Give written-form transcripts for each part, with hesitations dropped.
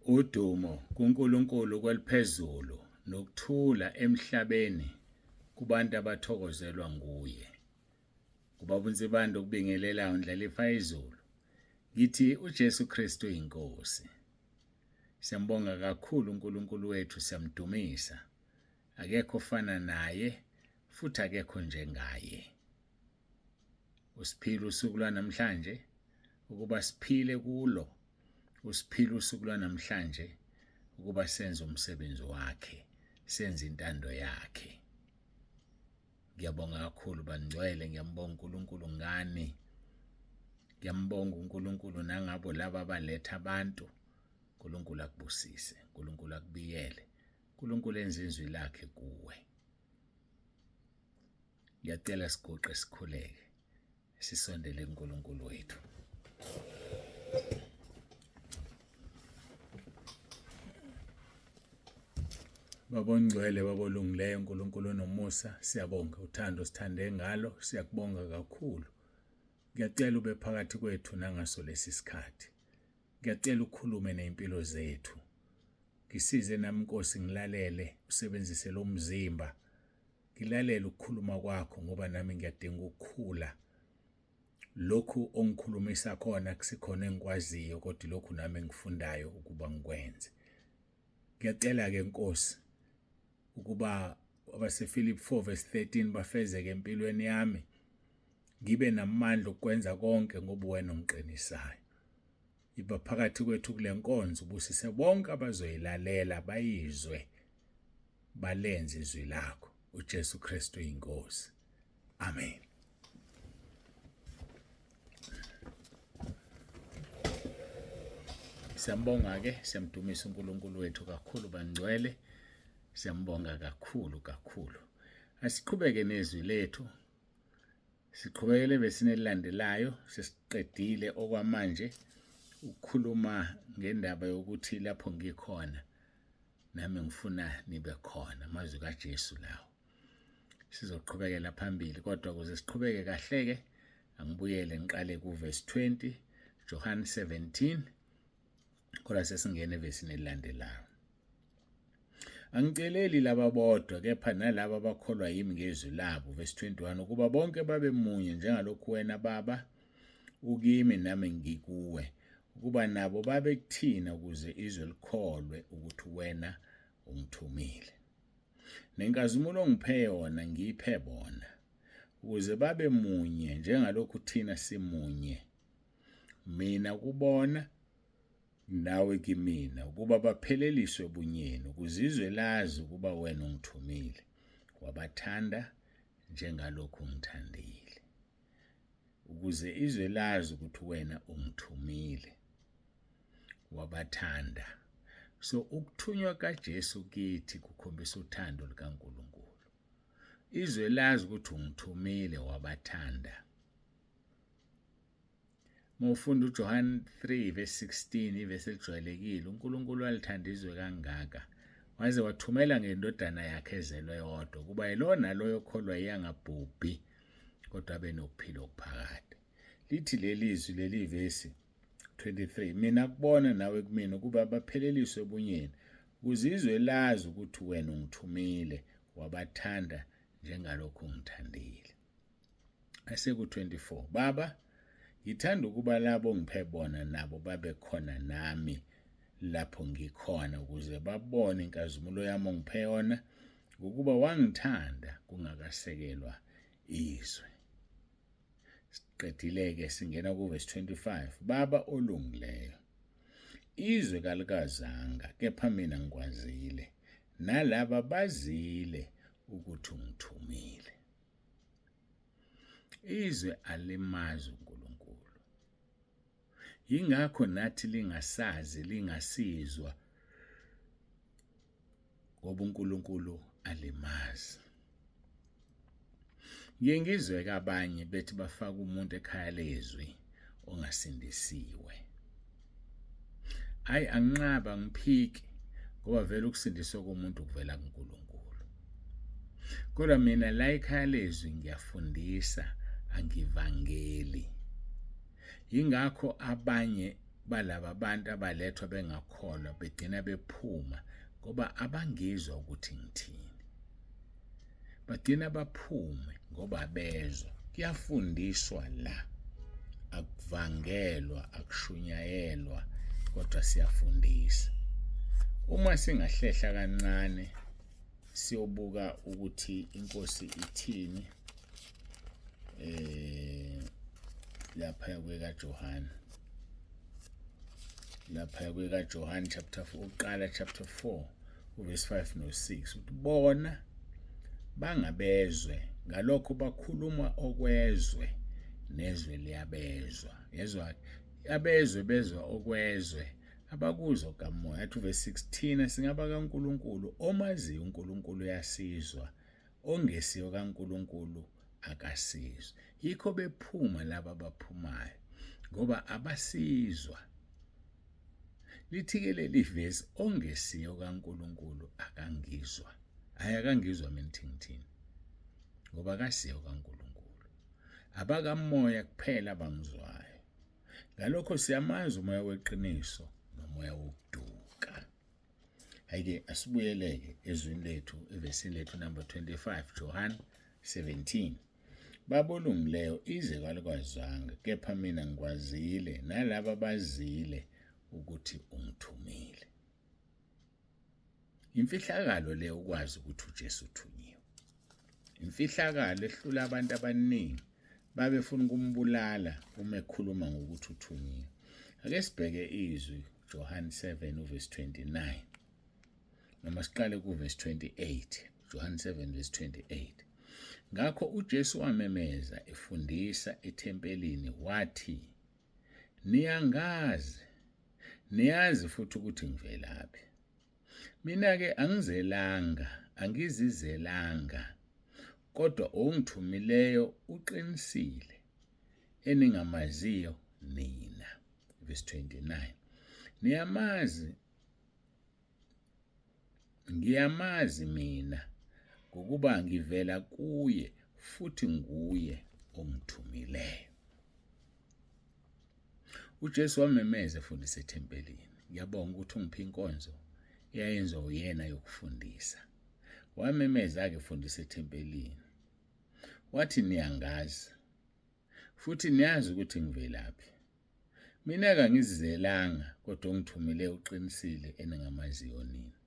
Udumo kuNkulunkulu kweliphezulu nokuthula emhlabeni kubantu abathokozelwa nguye. Ubaba uNsibande okubingelelayo Ndlalifa izulu. Ngithi uJesu Kristu inkosi. Siyambonga kakhulu uNkulunkulu wethu siyamdumisa. Akekho ofana naye futhi akekho njengaye. Usiphile usuku lwanamhlanje ukuba siphile kulo. Usiphile usuku lwanamhlanje ukuba senze umsebenzi wakhe, senze intando yakhe. Ngiyabonga kakhulu bangcwele, ngiyambonga uNkulunkulu ngani. Ngiyambonga uNkulunkulu nangabo laba abaletha abantu. uNkulunkulu akubusise, uNkulunkulu akubiyele, uNkulunkulu enze izwi lakhe kuwe. Ngiyacela siguqe sikhuleke sisondele kuNkulunkulu wethu. Baba ongcwele, Baba olungileyo, uNkulunkulu onomusa, siyabonga uthando sithande ngalo, siyakubonga kakhulu. Ngiyacela ube phakathi kwethu nangaso lesi sikhathi. Ngiyacela ukhulume nezimpilo zethu. Ngisize nami Nkosi ngilalele, usebenzise lo mzimba. Ngilalele ukukhuluma kwakho ngoba nami ngiyadinga ukukhula. Lokhu ongikhulumisa khona kusikhona engikwaziyo kodwa lokhu nami engifundayo ukuba ngikwenze. Ngiyacela-ke Nkosi ukuba abaseFilipi 4 verse 13 bafezeke empilweni yami ngibe namandla okwenza konke ngoba wena ongiqinisayo. Iba phakathi kwethu kule nkonzo ubusise bonke abazoyilalela bayizwe balenze izwi lakho. uJesu Kristu inkosi. Amen. Siyambonga ke, siyamdumisa uNkulunkulu wethu kakhulu bangcwele. Siyambonga kakhulu kakhulu. Asiqhubeke nezwi lethu. Siqhubekele evesini elilandelayo, sesiqedile okwamanje ukukhuluma ngendaba yokuthi lapho ngikhona nami ngifuna nibe khona, amazwi kaJesu lawo. Sizoqhubekela phambili kodwa ukuze siqhubeke kahle-ke angibuyele ngiqale kuvesi 20 John 17 kodwa sesingena evesini elilandelayo. Angiceleli laba bodwa kepha nalaba abakholwa yimi ngezwi labo verse 21 ukuba bonke babe munye njengalokhu wena baba ukimi nami ngikuwe ukuba nabo babe kuthina ukuze izwe likholwe ukuthi wena ungithumile nenkazimulo ongiphe yona ngiyiphe bona ukuze babe munye njengalokhu thina simunye mina kubona nawe kimina, ukuba bapheleliswe ebunyeni, ukuze izwe lazi ukuba wena ungithumile, wabathanda njengalokhu ungithandile. Ukuze izwe lazi ukuthi wena ungithumile, wabathanda. So ukuthunywa kaJesu kithi kukhombisa uthando lukaNkulunkulu. Izwe lazi ukuthi ungithumile, wabathanda. Uma ufunda uJohane 3 verse 16 ivesi elijwayelekile, uNkulunkulu walithanda izwe kangaka waze wathumela ngendodana yakhe ezelwe yodwa ukuba yilowo naloyo okholwa yiye angabhubhi kodwa abe nokuphila okuphakade. Lithi leli zwi leli vesi 23 mina kubona nawe kumina ukuba bapheleliswe ebunyeni ukuze izwe lazi ukuthi wena ungithumile wabathanda njengalokhu ungithandile. Aseku-24 Baba, ngithanda ukuba labo ongiphe bona nabo babe khona nami lapho ngikhona ukuze babone inkazimulo yami ongiphe yona ngokuba wangithanda kungakasekelwa izwe. Siqedile-ke singena kuvesi 25 Baba olungileyo, izwe kalikazanga kepha mina ngikwazile nalaba bazile ukuthi ungithumile. Izwe alimazi uNkulunkulu. Yingakho nathi lingasazi lingasizwa ngoba uNkulunkulu alimazi. Ngiye ngizwe kabanye bethi bafaka umuntu ekhaya lezwi ongasindisiwe. Ayi anginqaba ngiphiki ngoba vele ukusindiswa komuntu kuvela kuNkulunkulu. Kodwa mina la ekhaya lezwi ngiyafundisa angivangeli. Yingakho abanye balaba bantu abalethwa bengakholwa begcina bephuma ngoba abangizwa ukuthi ngithini. Bagcina baphume ngoba bezwa. Kuyafundiswa la, akuvangelwa, akushunyayelwa, kodwa siyafundisa. Uma singahlehla kancane siyobuka ukuthi inkosi ithini lapha kwekaJohane, lapha kwekaJohane chapter 4, uqala chapter 4 uverse 5 no 6, uthi bona bangabezwe, ngalokho bakhuluma okwezwe, nezwe liyabezwa. Yezwa, abezwe bezwa okwezwe, abakuzwa kamoya. Athi verse 16, singaba kaNkuluNkulu, omaziyo uNkulunkulu uyasizwa, ongesiyo kaNkuluNkulu akasizwa. Yikho bephuma laba abaphumayo, ngoba abasizwa. Lithi-ke leli vesi, ongesiyo kaNkuluNkulu akangizwa. Hhayi, akangizwa mina ukuthi ngithini, ngoba akasiyo kaNkuluNkulu. Abakamoya kuphela abangizwayo. Ngalokho siyamazi umoya weqiniso nomoya wokuduka. Hhayi-ke asibuyeleke ezwini lethu, evesini lethu number 25, John 17. Babolungileyo ize kwalikwazanga, kepha mina ngikwazile, nalaba bazile ukuthi ungithumile. Imfihlakalo le ukwazi ukuthi uJesu uthunyiwe. Imfihlakalo ehlula abantu abaningi, babefuna ukumbulala uma ekhuluma ngokuthi uthunyiwe. Ake sibheke izwi John 7 uverse 29. Noma siqale kuverse 28, John 7 verse 28. Ngakho uJesu wamemeza efundisa ethempelini wathi, niyangazi, niyazi futhi ukuthi ngivelaphi. Mina-ke angizelanga, angizizelanga, kodwa ongithumileyo uqinisile, eningamaziyo nina. Verse 29. Niyamazi, ngiyamazi mina, ngokuba ngivela kuye, futhi nguye ongithumileyo. UJesu wamemeza efundisa ethempelini. Ngiyabonga ukuthi ungiphe inkonzo eyayenziwa uyena yokufundisa. Wamemeza-ke efundisa ethempelini. Wathi niyangazi, futhi niyazi ukuthi ngivelaphi. Mina kangizizelanga, kodwa ongithumile uqinisile, eningamaziyo nina.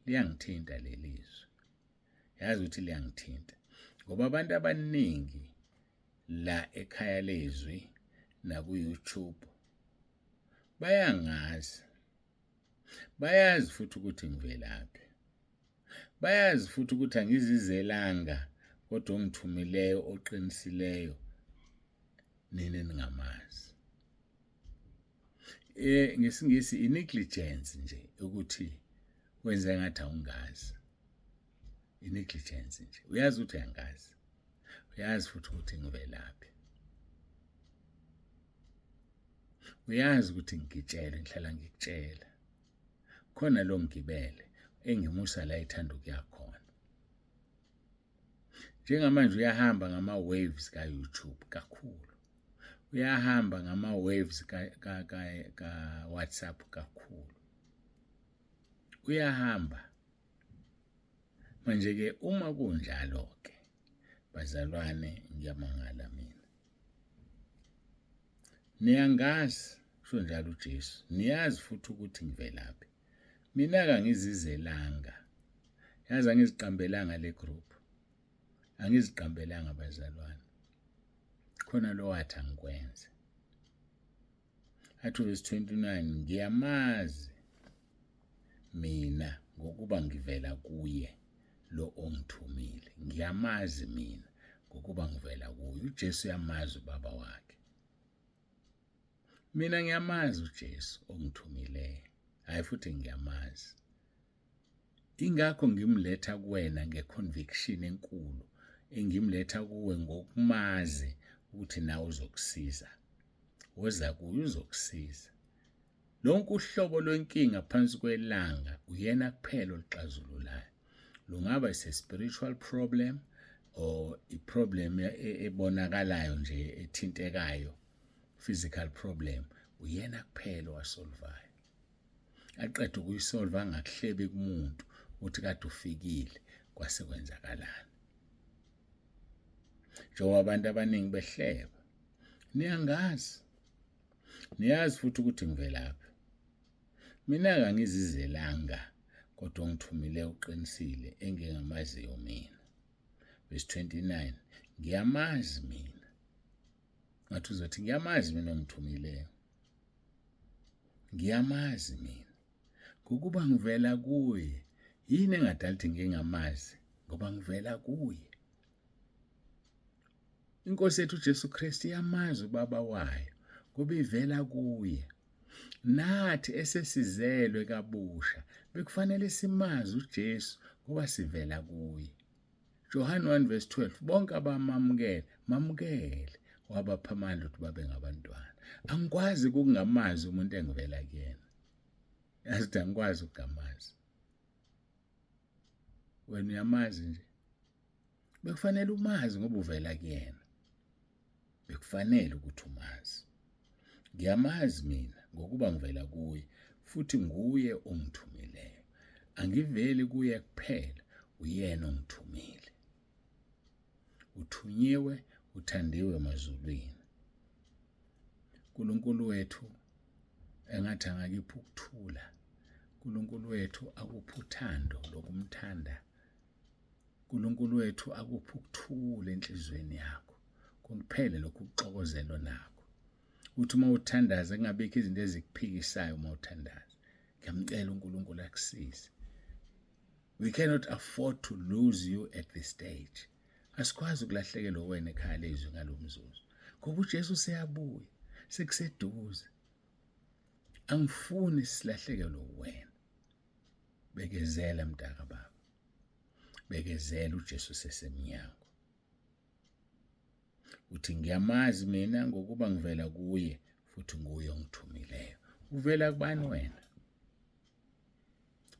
Liyangithinta leli zwi. Yazi ukuthi liyangithinta ngoba abantu abaningi la ekhaya lezwi naku-YouTube bayangazi, bayazi futhi ukuthi ngivelaphi, bayazi futhi ukuthi angizizelanga, kodwa ongithumileyo oqinisileyo nina ningamazi. Ngesingisi i-negligence nje, ukuthi wenze ngathi awungazi. I-negligence nje, uyazi ukuthi uyangazi, uyazi futhi ukuthi ngivelaphi, uyazi ukuthi ngigitshele, ngihlala ngikutshela khona lo ngigibele engimusa la ethanda ukuya khona. Njengamanje uyahamba ngama-waves ka-YouTube kakhulu, uyahamba ngama-waves ka-WhatsApp kakhulu, uyahamba. Manje-ke uma kunjalo-ke bazalwane, ngiyamangala mina. Niyangazi, kusho njalo uJesu, niyazi futhi ukuthi ngivelaphi. Mina kangizizelanga, yazi angiziqambelanga le group, angiziqambelanga bazalwane. Khona lo wathi angikwenze. Athi verse 29, ngiyamazi mina ngokuba ngivela kuye lo ongithumile. Ngiyamazi mina ngokuba ngivela kuye. uJesu uyamazi ubaba wakhe. Mina ngiyamazi uJesu ongithumileyo. Hayi futhi ngiyamazi. Ingakho ngimletha kuwena ngeconviction enkulu, engimletha kuwe ngokumazi ukuthi nawe uzokusiza. Woza kuye, uzokusiza. Lonke uhlobo lwenkinga phansi kwelanga uyena kuphela oluxazululayo. Lungaba is a spiritual problem or i-problem ebonakalayo nje ethintekayo. physical problem, uyena kuphela owasolvayo. Aqede ukuyisolva angakuhlebi kumuntu uthi kade ufikile kwase kwenzakalani. Njengoba abantu abaningi behleba, niyangazi, niyazi futhi ukuthi ngivelaphi. Mina-ke angizizelanga, kodwa ongithumile uqinisile, engingamaziyo mina. Verse 29, ngiyamazi mina. Ngathi uzothi ngiyamazi mina ongithumileyo. Ngiyamazi mina. Ngokuba ngivela kuye. Yini engadala ukuthi ngingamazi? Ngoba ngivela kuye. Inkosi yethu uJesu Kristu iyamazi ubaba wayo ngoba ivela kuye. Nathi esesizelwe kabusha bekufanele simazi uJesu ngoba sivela kuye. Johane 1 verse 12 bonke abamamukele mamukele wabapha amandla ukuthi babe ngabantwana. Angikwazi ukungamazi umuntu engivela kuyena. Yazi angikwazi ukungamazi. Wena uyamazi nje. Bekufanele umazi ngoba uvela kuyena. Bekufanele ukuthi umazi. Ngiyamazi mina ngokuba ngivela kuye futhi nguye ongithumileyo. Angiveli kuye kuphela, uyena ongithumile. Uthunyiwe, uthandiwe emazulwini. uNkulunkulu wethu engathi angakipha ukuthula. uNkulunkulu wethu akuphe uthando lokumthanda. uNkulunkulu wethu akuphe ukuthula enhliziyweni yakho. Kuphele lokhu kuxokozela onakho. Uthi uma uthandaza kungabikho izinto ezikuphikisayo uma uthandaza. Ngiyamcela uNkulunkulu akusize. We cannot afford to lose you at this stage. Asikwazi ukulahlekelwa wena ekhaya lezwi ngalomzuzu. Ngoba uJesu useyabuya, sekuseduze. Angifuni silahlekelwe wena. Bekezela mntaka baba. Bekezela uJesu sesemnyango. Uthi ngiyamazi mina ngokuba ngivela kuye futhi nguye ongithumileyo. Uvela kubani wena?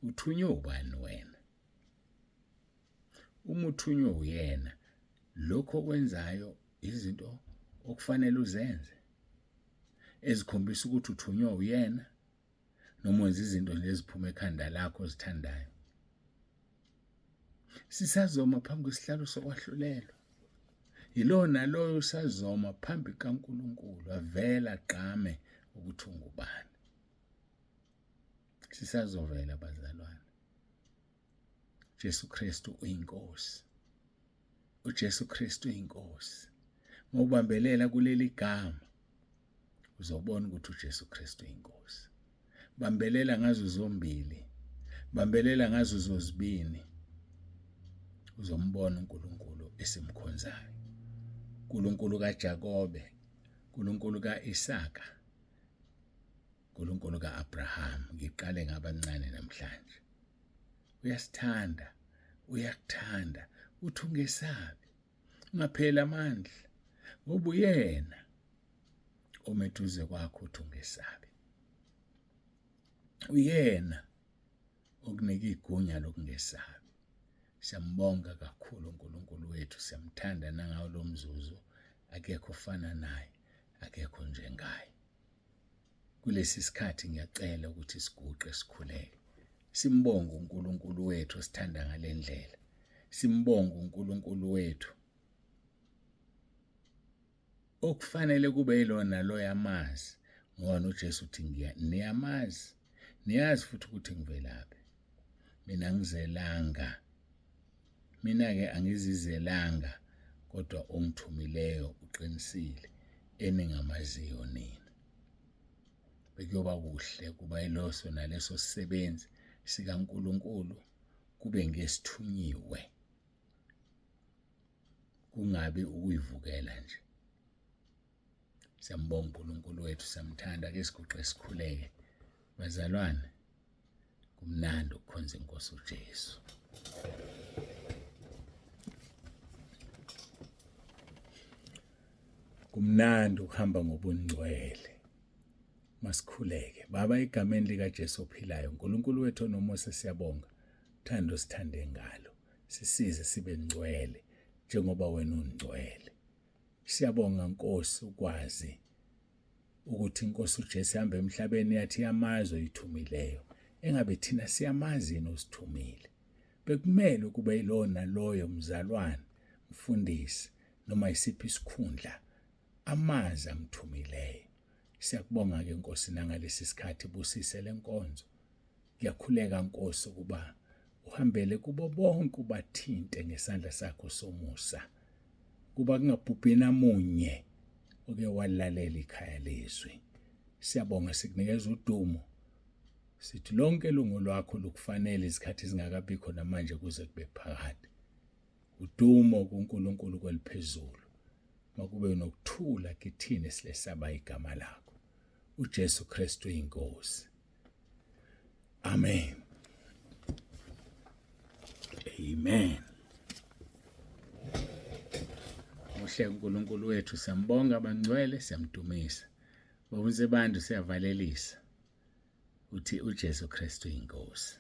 Uthunywe ubani wena? Uma uthunywe uyena, lokho okwenzayo izinto okufanele uzenze ezikhombisa ukuthi uthunywe uyena noma wenza izinto nje eziphuma ekhanda lakho ozithandayo. Sisazoma phambi kwesihlalo sokwahlulelwa. Yilowo naloyo usazoma phambi kukaNkulunkulu avela agqame ukuthi ungubani. Sisazovela bazalwane. Jesu Kristu uyinkosi. uJesu Kristu uyinkosi. Mawubambelela kuleli gama uzobona ukuthi uJesu Kristu uyinkosi. Bambelela ngazo zombili. Bambelela ngazo zozibini. Uzombona uNkulunkulu esimkhonzayo. uNkulunkulu kaJakobe, uNkulunkulu kaIsaka, uNkulunkulu kaAbraham. Ngiqale ngabancane namhlanje. Uyasithanda, uyakuthanda, uthi ungesabi, ungapheli amandla, ngoba uyena omeduze kwakho uthi ungesabi. Uyena okunika igunya lokungesabi. Siyambonga kakhulu uNkulunkulu wethu, siyamthanda nangawo lo mzuzu, akekho ofana naye, akekho njengaye. Kulesi sikhathi ngiyacela ukuthi siguqe sikhuleke. Simbonge uNkulunkulu wethu osithanda ngale ndlela. Simbonge uNkulunkulu wethu okufanele kube yilona loyo amazi ngoba noJesu uthi ngiya niyamazi niyazi futhi ukuthi ngivelaphi mina ngizelanga mina-ke angizizelanga kodwa ongithumileyo uqinisile eningamaziyo nina bekuyoba kuhle kuba iloso naleso sisebenzi sikaNkulunkulu kube ngesithunyiwe kungabi ukuyivukela nje. Siyambonga uNkulunkulu wethu, siyamthanda. Ake siguqe sikhuleke. Bazalwane, kumnandi ukukhonza inkosi uJesu. Kumnandi ukuhamba ngobungcwele. Masikhuleke. Baba, egameni likaJesu ophilayo, uNkulunkulu wethu onomusa, siyabonga. Thando sithande ngalo. Sisize sibe ngcwele njengoba wena ungcwele. Siyabonga Nkosi ukwazi Ukuthi inkosi uJesu ihamba emhlabeni yathi yamazi oyithumileyo. Engabe thina siyamazi yini osithumile? Bekumele ukuba yilowo naloyo mzalwane, mfundisi noma isiphi isikhundla amazi amthumileyo. Siyakubonga-ke Nkosi nangalesi sikhathi busise le nkonzo. Ngiyakhuleka Nkosi ukuba uhambele kubo bonke ubathinte ngesandla sakho somusa. Kuba kungabhubhi namunye oke walalela ikhaya lezwi. Siyabonga sikunikeza udumo. Sithi lonke ilungu lwakho lukufanele izikhathi zingakabikho namanje kuze kube phakade. Udumo kuNkulunkulu kweliphezulu. Makube nokuthula kithina esilesaba igama lakho. uJesu Kristu inkosi. Amen. Amen. Muhle uNkulunkulu wethu siyambonga abangcwele siyamdumisa. Baba uNsebantu siyavalelisa. Uthi uJesu Kristu inkosi.